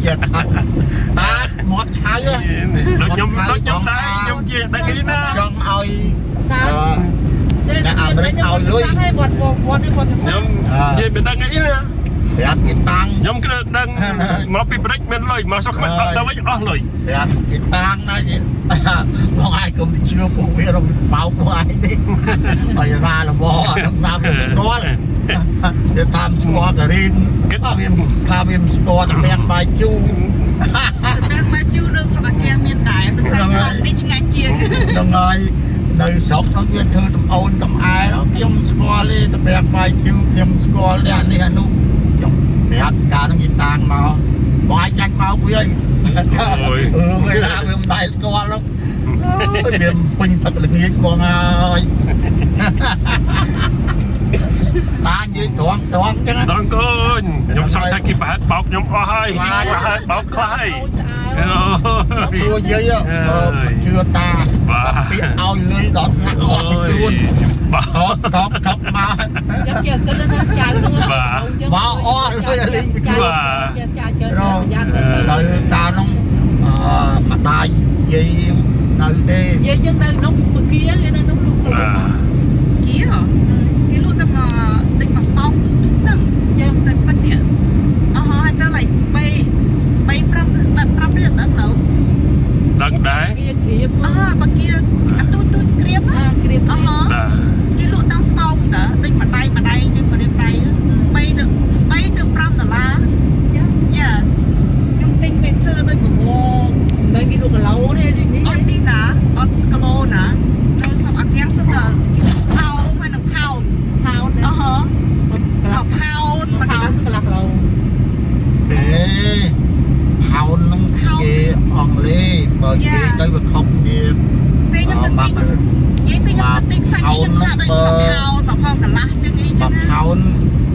ជាថាតាមាត់ឆៅ ដូចខ្ញុំដូចខ្ញុំតែខ្ញុំជាដឹងគេណា ចង់ឲ្យ តា អឺ អ្នកអាមេរិកឲ្យលុយ ហើយវត្តវត្តនេះវត្ត ខ្ញុំនិយាយមិនដឹងអីណា ប្រាប់គេតាំង ខ្ញុំគឺដឹងមកពីព្រិចមានលុយមកស្រុកខ្មែរអត់ទៅវិញអស់លុយ ប្រាប់គេតាំងណាគេបងឯងកុំជឿពួកវារំបោកពួកឯងទេហើយរ៉ាលវអត់ដឹងណាវាស្គាល់វាតាមស្គាល់ការីនថាវាថាវាស្គាល់តែពាំងបាយជូរ តែមកជូរនៅស្រុកអាកាំងមានដែរប៉ុន្តែស្រុកនេះឆ្ងាញ់ជាង ហ្នឹងហើយនៅស្រុកហ្នឹងវាធ្វើតំអូនតំអែខ្ញុំស្គាល់ទេតែពាំងបាយជូរខ្ញុំស្គាល់ទេអានេះអានោះខ្ញុំប្រាប់កាលហ្នឹងគេតាំងមកបងឯងចាញ់មកវាហើយអឺវាថាវាមិនដែរស្គាល់នោះវាពេញទឹកល្ងាចបងហើយតានិយាយត្រង់ត្រង់ចឹង ដងកូនខ្ញុំសង្ស័យគេប្រហែលបោកខ្ញុំអស់ហើយប្រហែលបោកខ្លះហើយ ជឿយាយជឿតា បាទ ពាក្យឲ្យលុយដល់ថ្នាក់អស់ពីខ្លួន បាទ តបតបតបមក ខ្ញុំជាគិតថាចៅនោះ មកអស់លុយឲ្យលេងពីខ្លួន ចៅច្រើនប្រយ័ត្នទៅ នៅតានោះអឺម្ដាយយាយនៅទេ យាយយើងនៅនោះពគាគេនៅនោះលក់ បាទ គៀគេលក់តែមកដូចមកស្បោងទូទូហ្នឹង ចាំ តែប៉ុណ្នេះអស់ហើយទៅ like 3 3 5 5រៀលដឹងនៅ ដឹងដែរ គៀក្រៀម អើបើគៀអាទូទូក្រៀម អាក្រៀម អស់ បាទ គេលក់តាមស្បោងតើដូចម្ដាយម្ដាយជាងរៀបដៃ3ទៅ3ទៅ5ដុល្លារយ៉ាខ្ញុំទិញវាធ្វើដូចបបរ មិនគេលក់គីឡូទេដូចនេះ អត់នេះណាអត់គីឡូណានៅស្រុកអាកាំងសិតតែគេស្បោងហើយនឹងផោន ផោន អហ កន្លះ មកផោនមក ផោនកន្លះគីឡូ ទេផោនហ្នឹងគេអង់គ្លេសបើនិយាយទៅវាខុសគ្នា ពេលខ្ញុំទៅទិញនិយាយពេលខ្ញុំទៅទិញសាច់ខ្ញុំថាដូចមកផោនមកផងកន្លះចឹងអីចឹង មកផោន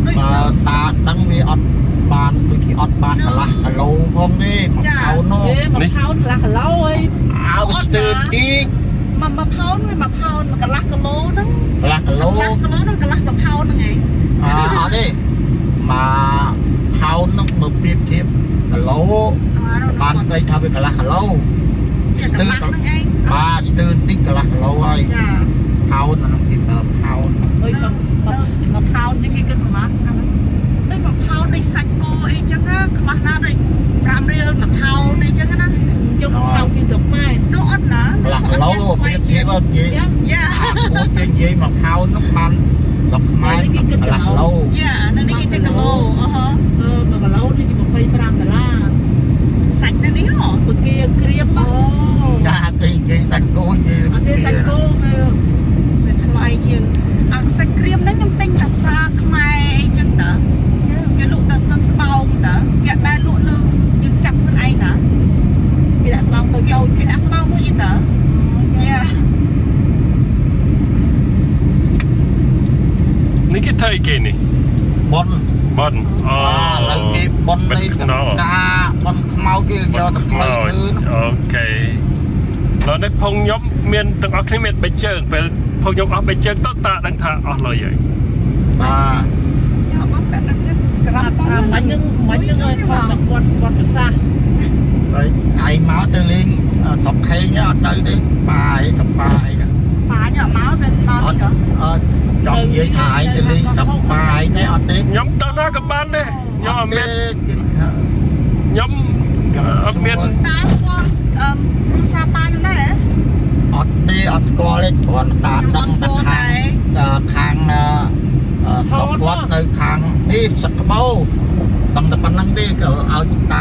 ដូច បើតាដឹងវាអត់បានដូចជាអត់បានកន្លះគីឡូផងទេមកផោននោះ ទេមកផោនកន្លះគីឡូអី អោស្ទើរទី មកមកផោនវាមកផោនកន្លះគីឡូហ្នឹង កន្លះគីឡូ កន្លះគីឡូហ្នឹងកន្លះមួយផោនហ្នឹងឯង អអត់ទេមកផោននោះបើប្រៀបធៀបគីឡូបានស្ដីថាវាកន្លះគីឡូ កន្លះហ្នឹងឯង បាទស្ទើរតិចកន្លះគីឡូហើយ ចា ផោនអានោះគេប្រើផោន អុយមកផោននេះគេគិតប្រមាណហ្នឹង ដូចមួយផោនដូចសាច់គោអីចឹងខ្លះណាដូច5រៀលមួយផោនអីចឹងណា ចុះផោនគេស្រុកខ្មែរ នោះអត់ណា កន្លះគីឡូប្រៀបធៀបនិយាយ ចាំ យ៉ា អាគួចគេនិយាយមកផោននោះបានស្រុកខ្មែរកន្លះគីឡូ យ៉ានៅនេះគេចេញគីឡូអហ អឺ1គីឡូនេះជា25ដុល្លារ សាច់នៅនេះហ៎ ពគាក្រៀម អូ ចាគេនិយាយសាច់គោនិយាយ អត់ទេសាច់គោវា វាថ្លៃជាងអាសាច់ក្រៀមហ្នឹងខ្ញុំទិញតែផ្សារខ្មែរអីចឹងតើគេលក់តែក្នុងស្បោងតើគេអត់ដែលលក់លើយើងចាប់ខ្លួនឯងណា គេដាក់ស្បោងតូច គេ តូច គេដាក់ស្បោងមួយអីតើយ៉ា នេះគេធ្វើអីគេនេះ ប៉ុន បនអូ អាឥឡូវគេប៉ុននៃកាប៉ុនខ្មៅគេយកទៅ ខ្មោច ធ្វើធ្វើ អូខេដល់នេះភងខ្ញុំមានទាំងអស់គ្នាមានបីជើងពេលភងខ្ញុំអស់បីជើងទៅតាដឹងថាអស់លុយហើយ បាទ យកមកបែបហ្នឹងចឹងក្រាបប៉ុន អាមិញនឹងមិញនឹងឲ្យថតមិនគាត់គាត់ប្រសាសន៍ ហើយឯងមកទៅលេងស្រុកខេងអត់ទៅទេបាយសប្បាយ ប៉ាញមកវាមក អត់ នេះហ៎ អត់ចង់និយាយថាឯងទៅលេងស្រុកបាយទេអត់ទេ ខ្ញុំទៅណាក៏បានដែរខ្ញុំអត់មាន គេថា ខ្ញុំអត់មាន តាស្គាល់អឺគ្រូសាប៉ាខ្ញុំដែរ អត់ទេអត់ស្គាល់ទេគ្រាន់តា ខ្ញុំ ដឹង អត់ស្គាល់ តែខា ដែរ ងខាងអឺស្រុកគាត់នៅខាងនេះស្រុកក្បោដឹងតែប៉ុណ្្នឹងទេក៏ឲ្យតា